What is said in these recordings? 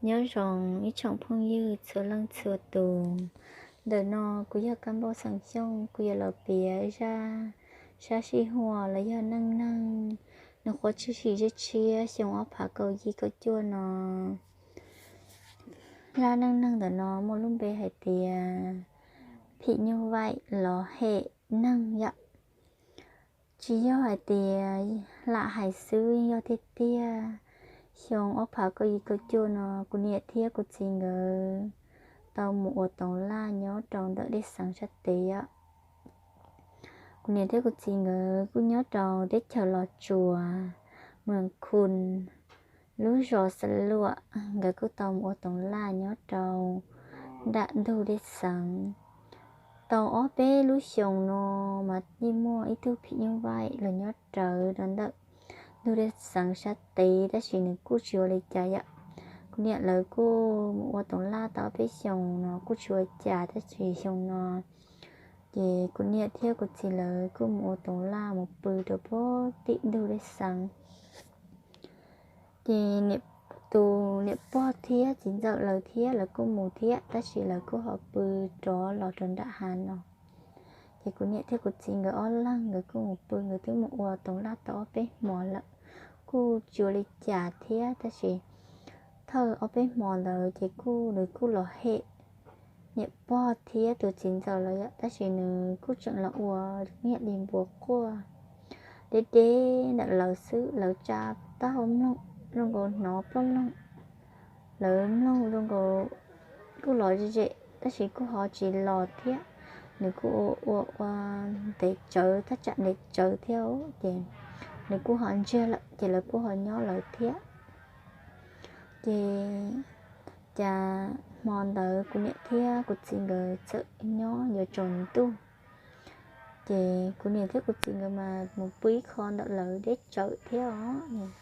Nyob zoo ib tsoom phooj ywg txhua leej txhua tus. Ntawm no kuv yog Kab Npauj xeem Xyooj, kuv yuav los piav zaj sab sij huam los yog neej neeg nws qhuav tshwm sim tshiab tshiab xyoo ob phav kaum yim kaum cuaj no. Zaj neej neeg ntawm no muaj lub npe hais tias phim nyuj vaim los hem neeg yom. Tsis yog hais tias lam hais xwb, yog tiag tiag. Xyoo ob phav kaum yim kaum cuaj no kuv niam thiab kuv txiv nkawd tau mus ua toov laj nyob rau ntawm dej xeev sab tid os. Kuv niam thiab kuv txiv nkawd kuj nyob rau teb chaws Los Tsuas, moos Khun, lub zos Xa Luam. Nkawd kuj tau mus ua toov laj nyob rau nram ntug dej xeev. Tau ob peb lub xyoos no mas yeej muaj ib tug phim nyuj vaim los nyob rawv rau ntawm ntug dej xeev sab tid, tab sis nws kuj tsis ua li cas yom. Kuv niam lawv kuj mus ua toov laj tau ob peb xyoos no kuj tsis ua cas, tab sis xyoo no ces kuv niam thiab kuv txiv lawv kuj mus ua toov laj mus pw rau puag tim ntug dej xeev. Ces tus niam pog thiab txiv ntxawm lawv thiab lawv kuj mus thiab, tab sis lawv kuj ho pw rov los rau nram hav no. Ces kuv niam thiab kuv txiv nkawd ob leeg nkawd kuj mus pw, nkawd twb mus ua toov laj tau ob peb hmo lawm, kuj tsis ua li cas thiab, tab sis thawj ob peb hmo ntawd ces kuj nws kuj los hem niam pog thiab tus txiv ntxawm lawv yom, tab sis nws kuj tseem los ua niam li npua quaj deb deb ntawm lawv xwb. Lawv tsa taub hau mloog zoo nkaus hnov ploj loog, lawv mloog zoo nkaus kuj los ze zem, tab sis kuj ho tsis los thiab. Nws kuj ua ua ua ntev tsawv, thaj tsam ntev tsawv thiab ces nws kuj ho ntsiag lawm ces lawv kuj ho nyob lawv thiab. Ces cas hmo ntawd kuv niam thiab kuv txiv nkawd txawm nyob yuav tsaus ntuj. Ces kuv niam thiab kuv txiv nkawd mas mus pw ib qho ntawm lawv deb tsawv thiab os.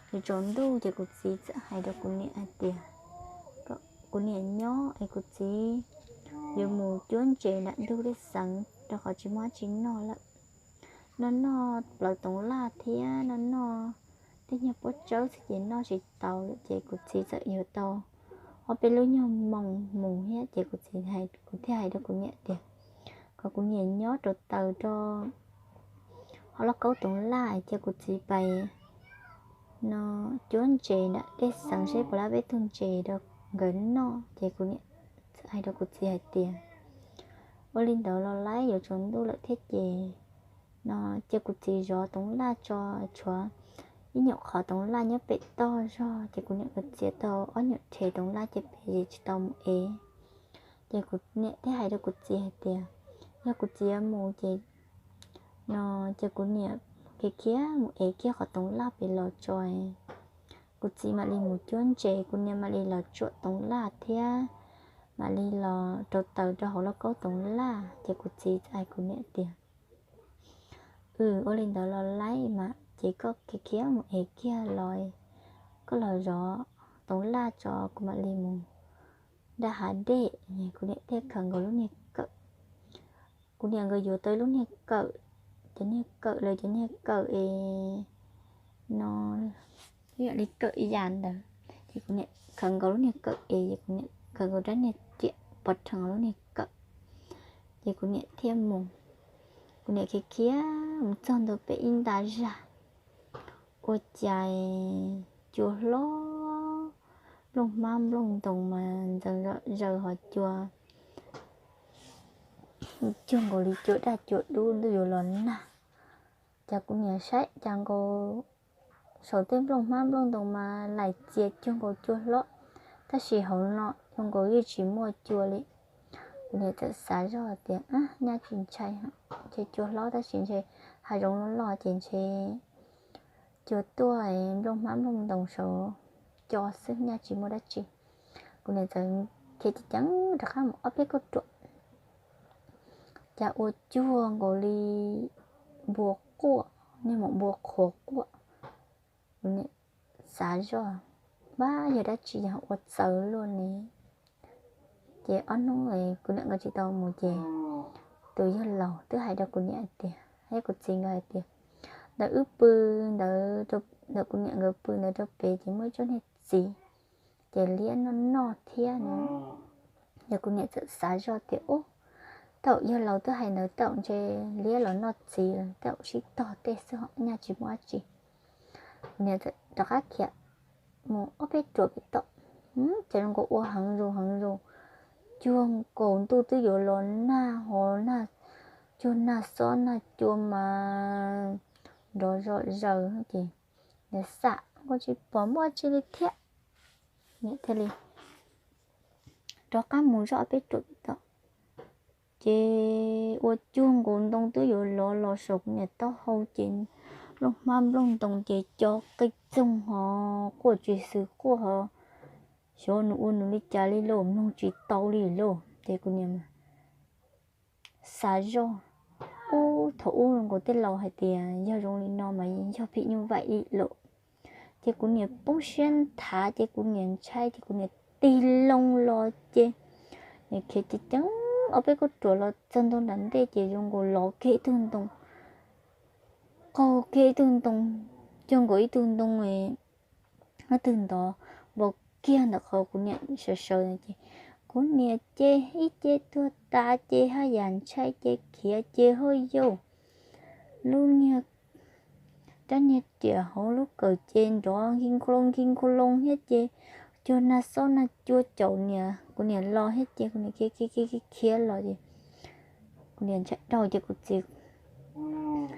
Yuav tsaus ntuj ces kuv txiv txawm hais rau kuv niam hais tias, kuv niam nyob es kuv txiv yuav mus cuab ntses nram ntug dej xeev rau qhov tsis muaj dab tsi noj lawm. Noj noj plaws toov laj thiab noj noj tej nyuag pob tsawb xwb ces noj tsis tau lawm, ces kuv txiv txawm yuav tau ob peb lub nyuag moos mus thiab. Ces kuv txiv, kuv thiaj hais rau kuv niam tias kom kuv niam nyob rau taws rau hauv lauj kaub toov laj, cia kuv txiv pais no cuab ntses nram dej xeev seb puas lab peb tug ntses rau nkawd noj. Ces kuv niam txawm hais rau kuv txiv hais tias, ua li ntawd los laib, yuav tsaus ntuj lawm thiab ces no cia kuv txiv zov toov laj tso, tshuav ib nyuam qhov toov laj nyob pem toj zog, ces kuv niam nkawd txiav tau ob nyuam rhe toov laj cia pem ces tsis tau mus ev. Ces kuv niam thiaj hais rau kuv txiv hais tias, yog kuv txiv yuav mus ces no cia kuv niam khiav khiav mus ev kiag qhov toov laj pem los tso, kuv txiv mam li mus cuab ntses, kuv niam mam li los tsuam toov laj thiab mam li los rau taws rau hauv lauj kaub toov laj. Ces kuv txiv hais kuv niam tias, ua li ntawd los laib mas ces koj khiav khiav mus ev kiag los, koj los zov toov laj tso, kuv mam li mus nram hav dej. Kuv niam thiaj khaws nkaus lub niag kawm, kuv niam nkawd yuav tau ib lub niag kawm, cov niag kawm lawv cov niag kawm es no ib yam li kawm yas ntawd, ces kuv niam khaws nkaus lub niag kawm es, kuv niam khaws nkaus rab niag riam pov rhees lub niag kawm, ces kuv niam thiaj mus. Kuv niam khiav khiav mus txog ntua pem ib nta zag, ua cas cua hlob nplooj hmab nplooj ntoos mas ntxeev zom zaws, ho cua cuag nkaus li cua daj cua dub ntuj yuav los nag. Ces kuv niam saib cas nkaus saum tej nplooj hmab nplooj ntoos mas laim txias cuag nkaus cua hlob, tab sis hauv no zoo nkaus yeej tsis muaj cua li. Kuv niam txawm xav zoj tias, nyaj tsis ntshai, ntshe cua hlob tab sis ntshe hav zoov loj loj ces ntshe cua tuaj nplooj hmab nplooj ntoos saud co xwb, nyaj tsis muaj dab tsi. Kuv niam txawm khiav ceev ceev rov qab mus ob peb kauj ruam, cas ua cuag nkaus li npua quaj, niag maum npua qhuav quaj. Kuv niam xav zoj, pab yog dab tsi yog ua txawv luaj ne. Ces ob hnub kuv niam nkawd tsis tau mus ces tus yawg laus twb hais rau kuv niam hais tias, thiab kuv txiv nkawd hais tias, ntawm wb pw ntawd, ntawm kuv niam nkawd pw ntawd rau pem ces muaj ib tsob niag txiv ces liab noj noj thiab no. Yog kuv niam txawm xav zoj tias, ub, tej zaum yog laus twb hais ntawd tej zaum ntshe liab los noj txiv, tej zaum sib tog tej xwb ho nyaj tsis muaj dab tsi. Kuv niam txawm rov qab khiav mus ob peb ruam pem toj, ces zoo nkaus ua heev zus heev zus, cuag nkaus ntuj twb yuav los nag ho nag, cuag nag xob nag cua mas nrov zom zaws ces niam xam nkaus tsis pom muaj dab tsi li thiab. Niam thiaj li rov qab mus zoj ob peb ruam pem toj, ces ua cuag nkaus ntoo twb yuav lov los saum kuv niam taub hau ces nplooj hmab nplooj ntoo ces co qij txoog ho quaj tsis xwm quaj ho, xyov nws ua nws li cas li lauj, mloog tsis tau li lauj. Ces kuv niam xav zoj, ub, thaum ub nkaus tej laus hais tias yog zoo li no mas yog phim nyuj vaim li lauj. Ces kuv niam poob siab nthav ces kuv niam ntshai ces kuv niam tig loo los ces niam khiav ceev ceev ob peb kauj ruam los txog ntawm nram ntej ces zoo nkaus lov kiag ib tug ntoo, qaug kiag ib tug ntoo, cuag nkaus ib tug ntoo, ib tug ntov npau kiag ntawm qhov kuv niam sawv sawv ces kuv niam ces ib ce tuag tas ces haj yam ntshai ces khiav ces ho yau lub niag rab niag riam hauv lub kawm ces nrov nkig nkhu loo nkig nkhu loo thiab ces cuag nag xob nag cua caum niam kuv niam los thiab ces kuv niam khiav khiav khiav khiav los ces kuv niam ntshai dhau ces kuv txiv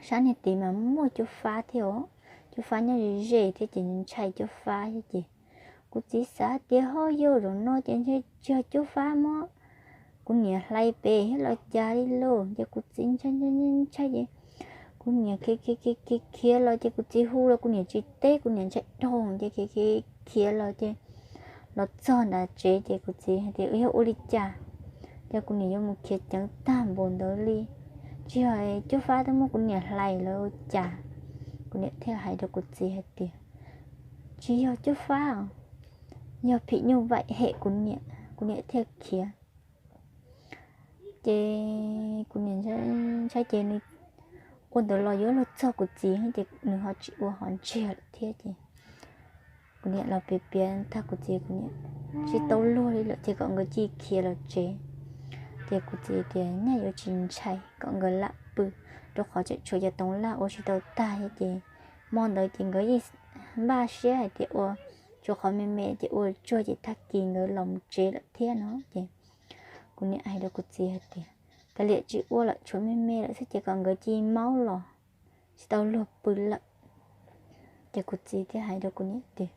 sab niag tid mas muaj cuab fab thiab os, cuab fab nyob ze ze thiab ces ntshai cuab fab thiab ces kuv txiv xav tias ho yau zaum no ces ntshai tsis yog cuab fab muab kuv niam hlais pem thiab los cas li lauj ces kuv txiv ntshai ntshai ntshai ces kuv niam khiav khiav khiav khiav los ces kuv txiv hu los kuv niam tsis teb, kuv niam ntshai dhau ces khiav khiav khiav los ces los txog nram tsev ces kuv txiv hais tias yog ua li cas, ces kuv niam yuav mus khiav ceev tag npaum ntawd li, tsis yog cuab fab twb muab kuv niam hlais lawm ua cas. Kuv niam thiaj hais rau kuv txiv hais tias tsis yog cuab fab, yog phim nyuj vaim hem kuv niam, kuv niam thiaj khiav. Ces kuv niam ntshai ces nws ua ntawd los yuav luag txog kuv txiv ces nws ho tsis ua ho ntsiag lawm thiab ces kuv niam los piav piav tag kuv txiv, kuv niam tsis tau luag li lawm ces kom nkawd cia li khiav los tsev. Ces kuv txiv tias nyaj yuav tsis ntshai, kom nkawd lam pw, rau qhov tseem tshuav cov toov laj ua tsis tau tag thiab ces hmo ntawd ces nkawd yeej npaj siab hais tias ua, tshuav qhov me me ces ua tsuag ces tag kis nkawd los mus tsev lawm thiab no ces kuv niam hais rau kuv txiv hais tias kav liam tsis ua lawm, tshuav me me lawm xwb ces kom nkawd cia li maub los, tsis tau luag pw lawm. Ces kuv txiv thiaj hais rau kuv niam tias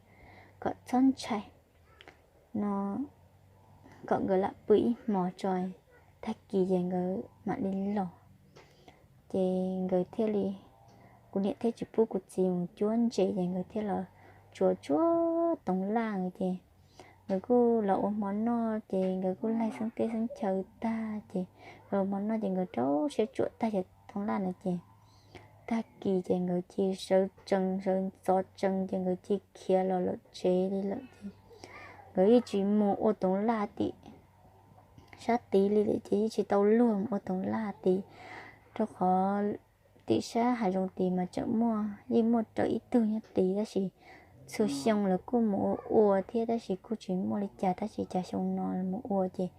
kom txhob ntshai no, kom nkawd lam pw ib hmos tso, tag kis ces nkawd mam li los. Ces nkawd thiaj li, kuv niam thiaj tsis pub kuv txiv mus cuab ntses ces nkawd thiaj los tsuav tsuav toov laj ces nkawd kuj los ua hmo noj ces nkawd kuj laig xeeb teb xeeb chaw tag ces nkawd ua hmo noj ces nkawd rau siab tsuam tag cov toov laj na ces tag kis ces nkawd cia li sawv tsees sawv ntxov tsees ces nkawd cia li khiav los lawm tsev li lawm ces nkawd yeej tsis mus ua toov laj tim sab tid li lawm ces yeej tsis tau luag mus ua toov laj tid, rau qhov tim sab hav zoov tid mas tseem muaj, yeej muaj raws ib tug nyob tid tab sis txhua xyoo lawv kuj mus ua ua thiab tab sis kuj tsis muaj li cas tab sis cas xyoo no mus ua ces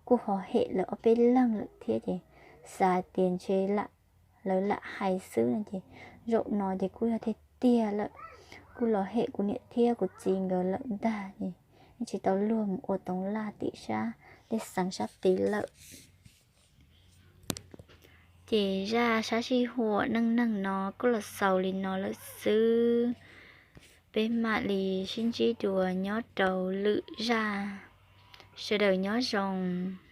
kuj ho hem lawv ob peb leeg lawm thiab ces xav tias ntshe lam, lawv lam hais xwb no ces zaum no ces kuj yog tiag tiag lawm, kuj los hem kuv niam thiab kuv txiv nkawd lawm ntag ces yeej tsis tau luag mus ua toov laj tim sab tej xeev sab tid lawm. Ces zaj sab sij huam neej neeg no kuj los xaus li no lawm xwb. Peb mam li sib ntsib dua nyob rau lwm zaj. Sawv daws nyob zoo.